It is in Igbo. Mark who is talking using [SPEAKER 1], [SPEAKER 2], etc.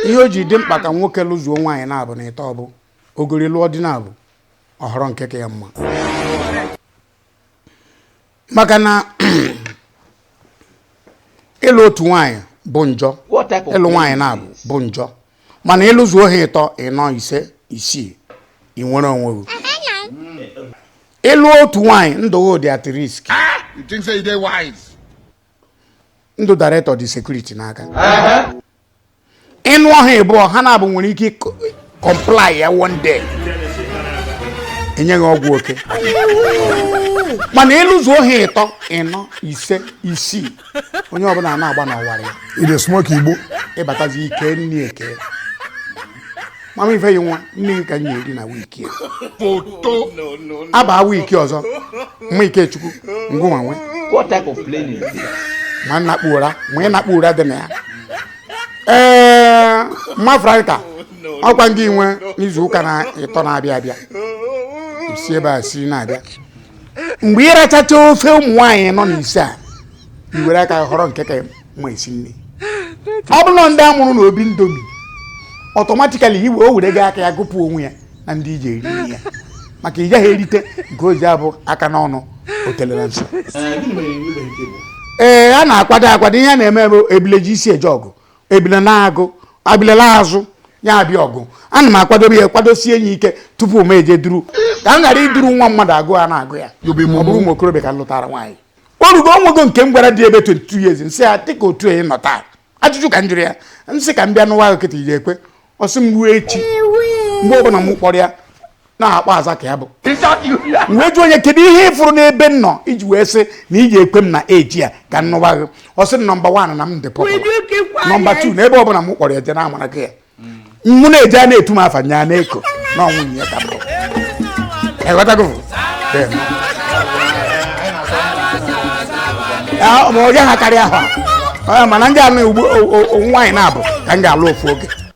[SPEAKER 1] Ihe o ji dị mkpa ka nwoke lụzuo nwaanyị naabọ na ịtọ bụ ogori lụọ di naabọ, ọ họrọ nke ka ya mma, maka na ịlụ otu nwaanyị bụ njọ, ịlụ nwaanyị naabọ bụ njọ, mana ịlụzuo ha ịtọ, ịnọ, ise, isii, ị nwere onwe gị. Ịlụ otu nwaanyị, ndụ gị dị at risk. Ndụ director dị security n'aka. Ịnụ ha ịbụọ, ha naabọ nwere ike comply ya one day, enye gị ọgwụ oke. Mana ịlụzuo ha ịtọ, ịnọ, ise, isii, onye ọbụla na-agba n'ọwara ya.
[SPEAKER 2] You dey smoke igbo.
[SPEAKER 1] Ịbatazi ike nni eke mama ife yi nwa nne gị ka m eri na week a. Aba week ọzọ, mma Ikechukwu ngụnwa nwe.
[SPEAKER 3] What type of plane is this?
[SPEAKER 1] Ma nnakpu ụra, ma ịnakpu ụra dị na ya. Ee, mma Franka, ọkwa ndị nwe n'izu ụka na ịtọ na-abịa abịa, isi ebe a si na-abịa. Mgbe ị rachacha ofe ụmụ nwaanyị nọ n'ise a, i were aka họrọ nke ka mma esi nri. Ọ bụrụ na ndị a mụrụ n'obi Indomie, automatically iwe o were gị aka ya gụpụ onwe ya na ndị iji eri nri ya, maka ị gaghị erite nke o ji abụ aka n'ọnụ otele na nsọ. Ee, a na-akwado akwado. Ihe a na-eme bụ ebile ji isi eje ọgụ, ebile na-agụ abilela azụ ya abịa ọgụ. Ana m akwadobe ya, kwadosie ya ike tupu m eje duru, ka m ghara iduru nwa mmadụ agụ a na-agụ ya. Ọ bụrụ ụmụ okorobịa ka m lụtara nwaanyị, o rugo onwego nke m gwara dị ebe 22 years, nsị ya dịka otu enyi nọ taa. Ajụjụ ka m jụrụ ya, nsị ka m bịa n'ụwa ahụ kịta, iji ekwe? Ọsị m ruo echi. Mgbe ọbụla m kpọrọ ya na-akpọ aza ka ya bụ m wee jụọ onye, kedu ihe ị fụrụ n'ebe m nọ iji wee sị na iji ekwe m na eji ya ka m nụwa gị? Ọ sị number 1, na m dị popular, number 2, na ebe ọbụla m kpọrọ ya je na amara gị ya, mụ na-eje a na-etu m afa nya na-eko na ọnwụ ya ka m bụ. Ịghọtago? Ma ọ gaghị akarịa ahụ a, mana ndị anụ ugbo nwaanyị na-abụ ka m ga-alụ ofu oge.